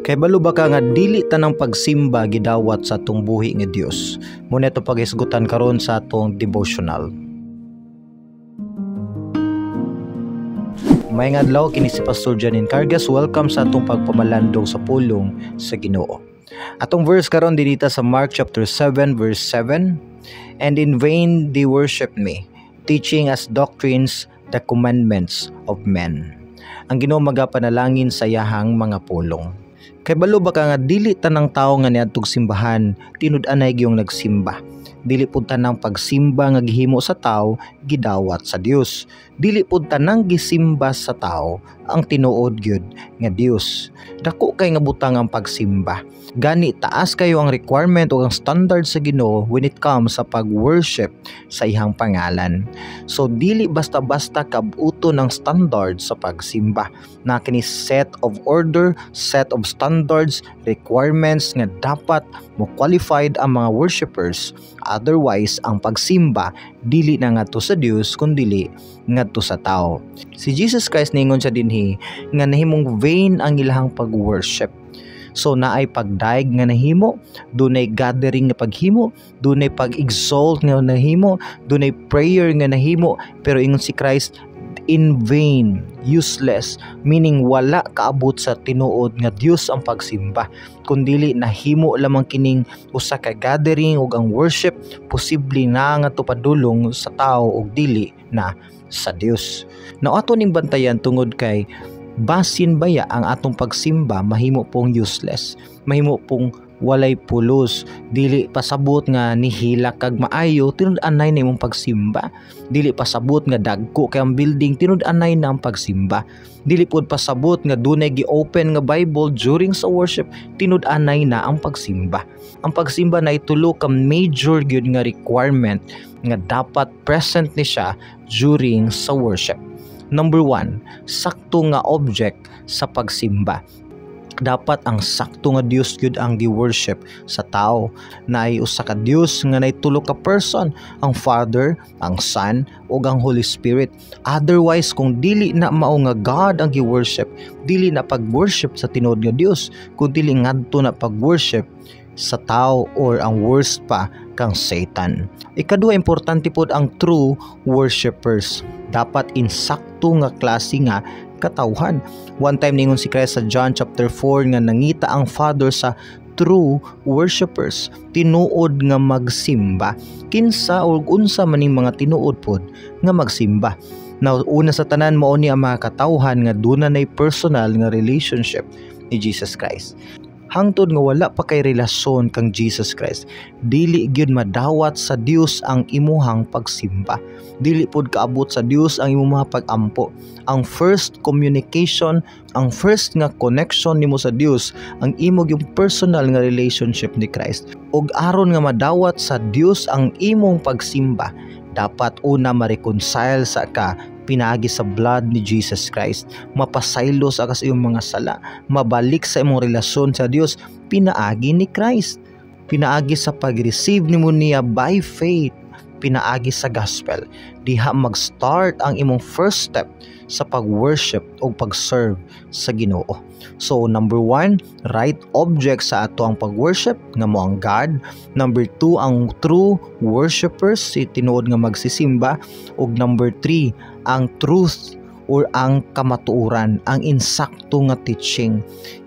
Kay balo ba ka nga dili tanang pagsimba gidawat sa atong buhi nga Dios? Mao na ato paghisgutan karon sa atong devotional. Maayong adlaw, kini si Pastor Janin Cargas. Welcome sa atong pagpamalandong sa pulong sa Ginoo. Atong verse karon dinita sa Mark chapter 7 verse 7. "And in vain they worship me, teaching as doctrines the commandments of men." Ang Ginoo magapanalangin sa iyahang mga pulong. Kay balo ba ka nga dili tanang tawo nga niadtog simbahan tinud-anay gyung nagsimba? Dili pud tanang pagsimba nga gihimo sa tawo gidawat sa Dios. Dili pud tanang gisimba sa tawo ang tinuod gyud nga Dios. Dako kay nga butang ang pagsimba. Gani taas kayo ang requirement o ang standard sa Ginoo when it comes sa pag-worship sa iyang pangalan. So dili basta-basta kabuto ng standard sa pagsimba. Na kini set of order, set of standards, requirements nga dapat mo qualified ang mga worshipers. Otherwise, ang pagsimba dili na ngadto sa Dios kundili ngadto sa tao. Si Jesus Christ ningon siya dinhi nga nahimong vain ang ilahang pag-worship. So naay pagdaig nga nahimo, dunay gathering nga paghimo, dunay pag-exalt nga nahimo, dunay prayer nga nahimo, pero ingon si Christ, in vain, useless, meaning wala kaabot sa tinuod nga Dios ang pagsimba. Kundili nahimo lamang kining usa ka gathering ug ang worship posible na nga tupadulong sa tao ug dili na sa Dios. Now ato ning bantayan tungod kay basin baya ang atong pagsimba mahimo pong useless, mahimo pong walay pulos. Dili pasabot nga nihilak kag maayo, tinud-anay na imong pagsimba. Dili pasabot nga dagko kay ang building, tinud-anay na ang pagsimba. Dili pud pasabot nga dunay gi-open nga Bible during sa worship, tinud-anay na ang pagsimba. Ang pagsimba na itulo ka major gyud nga requirement nga dapat present ni siya during sa worship. Number 1, sakto nga object sa pagsimba. Dapat ang sakto nga Dios gyud ang gi-worship sa tao. Naay usa ka Dios nga nay tulo ka person, ang Father, ang Son ug ang Holy Spirit. Otherwise, kung dili na mao nga God ang gi-worship, dili na pag-worship sa tinuod nga Dios, kun dili ngadto na pag-worship sa tao or ang worst pa, kang Satan. Ikaduha, importante pod ang true worshipers. Dapat insakto nga klase nga katawhan. One time ningon si Christ sa John chapter 4 nga nangita ang Father sa true worshipers, tinuod nga magsimba. Kinsa o unsa man ning mga tinuod pod nga magsimba? Now, una sa tanan, mao ni ang mga katawhan nga duna nay personal nga relationship ni Jesus Christ. Hangtod nga wala pa kay relasyon kang Jesus Christ, dili gyud madawat sa Dios ang imuhang pagsimba. Dili pod kaabot sa Dios ang imong mga pag-ampo. Ang first communication, ang first nga connection nimo sa Dios, ang imo yung personal nga relationship ni Christ. Ug aron nga madawat sa Dios ang imong pagsimba, dapat una ma-reconcile sa ka pinaagi sa blood ni Jesus Christ. Mapasaylo sa ka sa iyong mga sala, mabalik sa imong relasyon sa Dios pinaagi ni Christ. Pinaagi sa pag-receive nimo niya by faith, pinaagi sa gospel. Diha mag-start ang imong first step sa pag-worship o pag-serve sa Ginoo. So number 1, right object sa ato ang pag-worship nga mo ang God. Number 2, ang true worshipers, si tinuod nga magsisimba. Ug number 3, ang truth or ang kamatuoran, ang insakto nga teaching.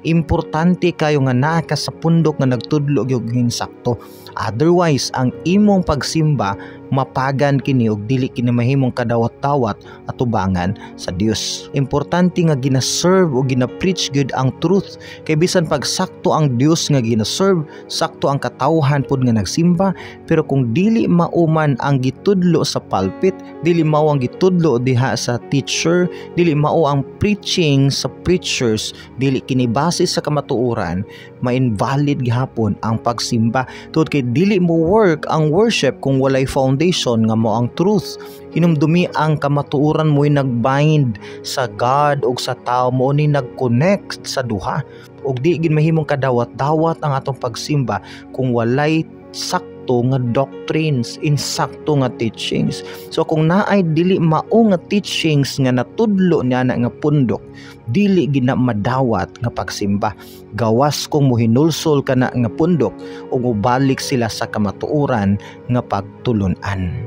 Importante kayo nga naa ka sa pundok nga nagtudlo gyud insakto. Otherwise, ang imong pagsimba mapagan kini ug dili kini mahimong kadawat-dawat atubangan sa Dios. Importante nga gina-serve o gina-preach gyud ang truth kay bisan pag sakto ang Dios nga gina-serve, sakto ang katawhan pod nga nagsimba, pero kung dili mauman ang gitudlo sa pulpit, dili mao ang gitudlo diha sa teacher, dili mao ang preaching sa preachers, dili kini base sa kamatuoran, ma-invalid gihapon ang pagsimba. Tungod kay dili mo work ang worship kung walay foundation nga mo ang truth. Hinumdumi, ang kamatuoran mo'y nagbind sa God ug sa tao, mo ni nag-connect sa duha. Ug di gid mahimong kadawat-dawat ang atong pagsimba kung walay sakto nga doctrines, insakto nga teachings. So kung naay dili mao nga teachings nga natudlo niya na nga pundok, Dili gina madawat nga pagsimba gawas kung muhinulsol kana nga pundok ug mobalik sila sa kamatuoran nga pagtulunan.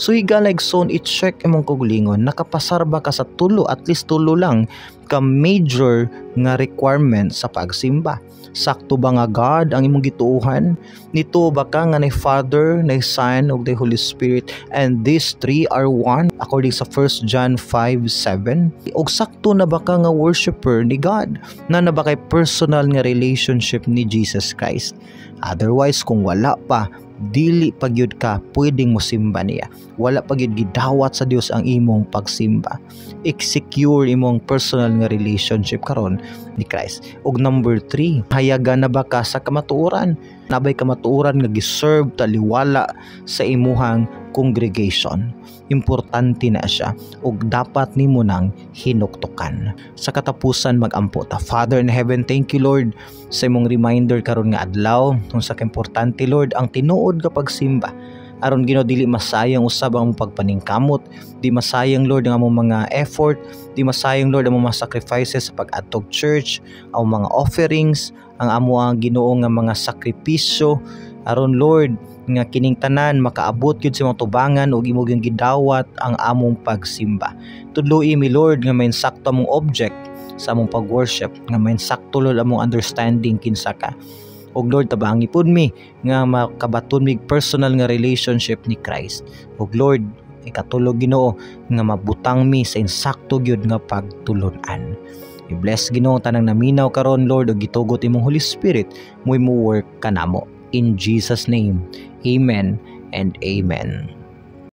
So higala, igsoon, i-check imong kaugalingon, nakapasar ba ka sa tulo, at least tulo lang ka major nga requirement sa pagsimba? Sakto ba nga God ang imong gituohan? Nituo ba ka nga nay Father, nay Son ug the Holy Spirit and these three are one according sa 1 John 5:7? Ug sakto na ba ka nga worshipper ni God? Naa na ba kay personal nga relationship ni Jesus Christ? Otherwise, kung wala pa, dili pa gyud ka pwedeng mosimba niya. Wala pa gyud gidawat sa Dios ang imong pagsimba. I-secure imong personal nga relationship karon ni Christ. Ug number 3, hayaga na ba ka sa kamatuoran? Naa bay kamatuoran nga giserve taliwala sa imuhang congregation? Importante na siya ug dapat nimo nang hinuktukan. Sa katapusan, magampo ta. Father in heaven, thank you, Lord, sa imong reminder karon nga adlaw kung unsa ka importante, Lord, ang tinuod nga pagsimba aron, Ginoo, dili masayang usab ang among pagpaningkamot, di masayang, Lord, ang among mga effort, di masayang, Lord, ang among mga sacrifices sa pag-adtog church, ang mga offerings, ang amo ang Ginoo nga mga sakripisyo aron, Lord, nga kining tanan makaabot gyud sa imong tubangan ug imo gyud gidawat ang among pagsimba. Tudloi mi, Lord, nga may sakto among object sa among pag-worship, nga may sakto, Lord, among understanding kinsa ka. Ug Lord, tabangi pud mi nga makabaton mig personal nga relationship ni Christ. Ug Lord, ikatulo, Ginoo, nga mabutang mi sa insakto gyud nga pagtulunan. I-bless, Ginoo, tanang naminaw karon, Lord, ug gitugot imong Holy Spirit mo mo work kanamo. In Jesus' name, amen and amen.